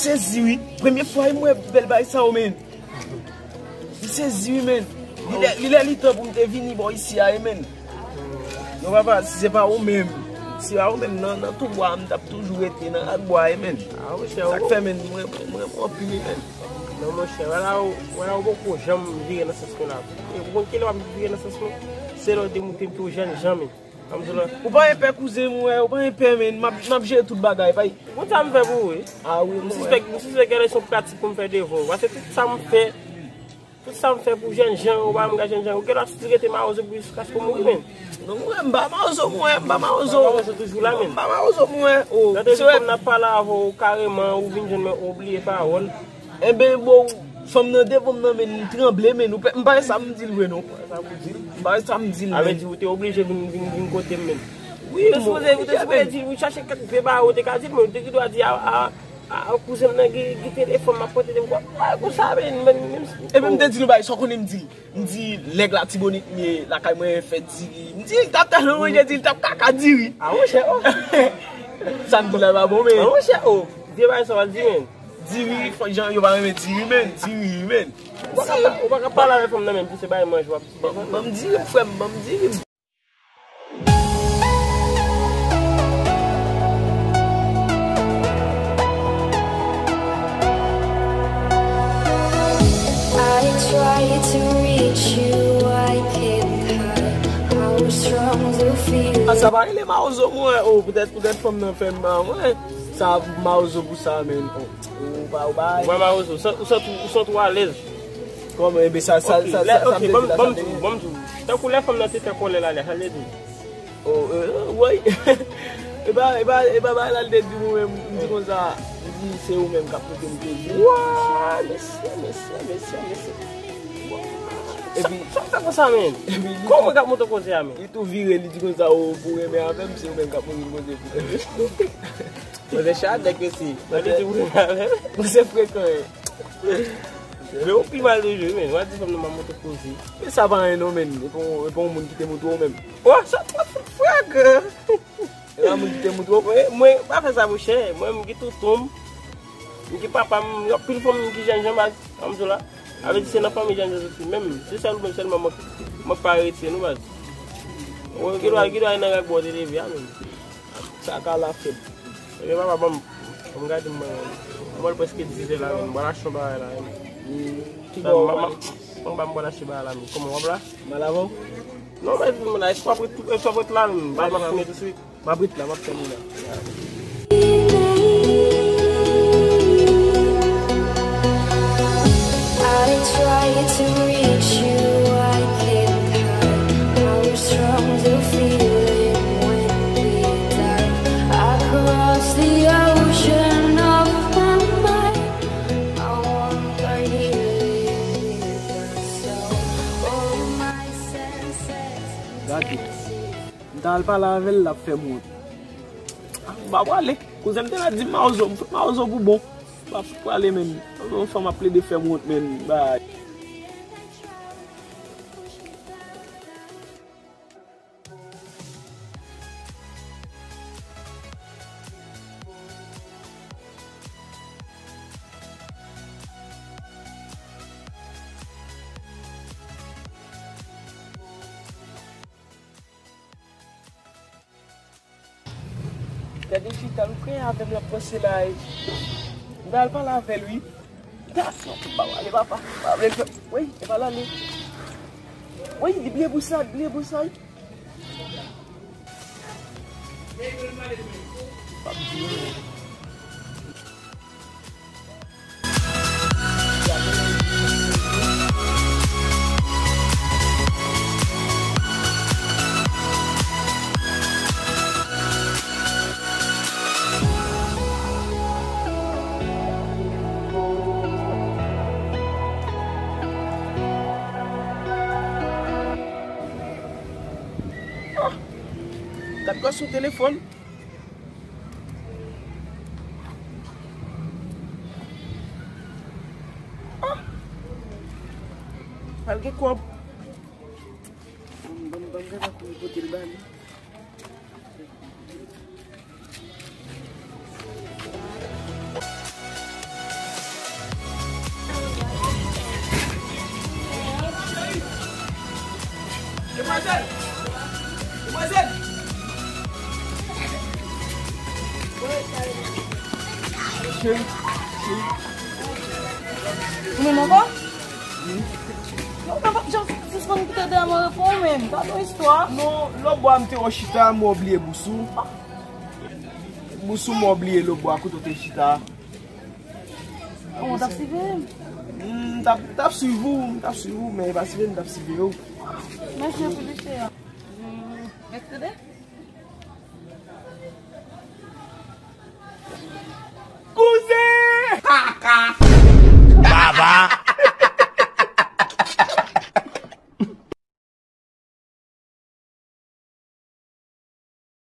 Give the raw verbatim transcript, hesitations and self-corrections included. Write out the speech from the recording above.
Sezi wi. Premye fwa m wè bèl bagay sa yo, men. M sezi wi, men. Li lè, li lè li tan pou m te vini bò isi a, wi, men. Non, papa, si se pa ou menm, si se pa ou menm, nan, nan tou bwa, m t ap toujou rete nan rak bwa, wi, men. Ah, monchè, sa k fè, men, mwen, mwen, mwen, mwen anpil, wi, men. Non, monchè, wala ou, wala ou poko janm vire nan sans mwen la. E ou konn kilè w ap vire nan sans mwen? Se lè w demoute m tou jèn jan, men. Ou pa gen pè, kouzen, mwen, ou pa gen pè, men. M ap, m ap jere tout bagay, pa. Ou konn sa m fè pou ou, wi. Ah wi, m mwen. Sispèk, m sispèk gen yon pratik pou m fè devan ou. Paske tout sa m fè, tout sa m fè pou jèn jan, ou pa menm ka jèn jan. Ou gen dwa still rete mawozo pou jiskaske w mouri, men. Non, mwen, m pa mawozo, mwen, m pa mawozo. Ou pa mawozo toujou la, men. M pa mawozo, mwen. Oh, gade se fanm nan ap pale avè w kareman, ou vin jwenn mwen, ou bliye pawòl. Enben, bon, fanm nan devan m nan, men, m tranble, men, ou pè, m pa wè sa m di l vre, non. Sa pou di l. M pa wè sa m di l, men. Avè di, ou te oblije vin, vin, vin kote m, men. Wi, ou te sipoze, ou te sipoze di, ou chache kèk vye bagay, ou te ka di l, men, ou te gen dwa di a, a, a, a kouzen m nan gen, gen telefòn, m ap pote telefòn. Wè, konsa, men, men, men. Epi m te di l, bay, sa w konnen m di l. M di, nèg Latibonit m ye, lakay mwen fè diri. M di, l t ap tèlman manje diri, l t ap kaka diri. Ah, monchè, oh. Sa m di la pa bon, men. Ah, monchè, oh. Vye bagay sa w ap di, men. Diri, fò jan yo pa renmen diri, men. Diri, men. Ou pa ka pa, ou pa ka pale avè fanm nan, men, pou se bagay manje w ap di. Ban m diri, frè m, ban m diri. I try to reach you, I can't hide how strong the feeling. Ah, sa pa rele mawozo mwen, oh, poutèt, poutèt fanm nan fè m mal, mwen. Sa mawozo pou sa, men, oh. Ou pa, ou pa. Ou pa mawozo, ou santi, ou santi, ou santi w alèz. Kòman, enben, sa, sa, sa, sa, ok, ban m, ban m di w, ban m di w. Tankou lè fanm nan te fè kòlè l alè, sa l te di w. Oh, euh, woy. E pa, e pa, e pa bagay la l te di mwen menm, m di konsa, m di se ou menm k ap monte m koze. Wa, mesye, mesye, mesye, mesye. Epi sa, sa fè konsa, men. Epi li kòman k ap monte koze a, men? Li tou vire, li di konsa, oh, pou renmen avè m, se ou menm k ap monte m koze. Mwen se chadèk, mesye. Mwen se frekan, hein. Men ou pi mal toujou, men. W ap di fanm nan m ap monte koze. Men sa pa anyen non, men. E pa yon, e pa yon moun ki te montre w menm. Wa, sa twò fout fragan. E pa moun ki te montre w. Mwen, mwen pa fè sa, monchè. Mwen, m gen tonton m. M gen papa m. Gen anpil fanm ki jèn jan baz. Ann di w la. Avè di se nan fanmi jèn jan soti. Menm, se sèl ou menm sèlman mwen, mwen pa retire nou baz. Ou gen dwa, gen dwa nan rak bò w te leve a, menm. Sa ka la fèt. Ebyen, papa, ban m, ban m gade mwen. Mwen, prèske dizè la, menm. Bò lache yon bagay la, menm. Ki bò w prale? Ban m, ban m bò lache bagay la, menm. Kòman w ap la? M al avè w? Non, men, m la, èske w ap ret, èske w ap ret la, menm? M al avè w. M ap ret la, m ap fè nou la. I try to reach you, I can't hide how strong the feeling when we dive across the ocean of my mind. I wanna hear it with the sound of my senses. Gade. M ta al pale avè l, l ap fè m wont. Ah, m pa prale. Kouzen m te la di m mawozo, m fout mawozo pou bon. M pa fout prale, menm. Yon fanm ap plede fè m wont, menm. Bay. Gade chita l, ou kreye avè m, l ap panse la, e. M ta al pale avè l, wi. M ta, non, m pa prale, papa. M pa vle l fè, wi, e pa l ale. Wi, li bliye bousad, bliye bousad. Gad kò sou telefòn. Ah! Pral gen kòb. Ban m, ban m, ban m gade pou m pote l ba li. Demwazèl! Demwazèl! Cheri, cheri. Ou menm ankò? Wi. Non, non, jan sispann kite dèyè mwen, reponn ou menm. Gade yon istwa. Non, lòt bò a m te wè w chita, m wè w bliye bous ou. Bous ou m wè w bliye lòt bò a kote w te chita. Bon, w t ap siveye m? M t ap, t ap swiv ou, m t ap swiv ou, men e pa siveye m t ap siveye w. Mèsi anpil, wi, cheri. Mèsi, tande. Kouzen! Kaka! Baba!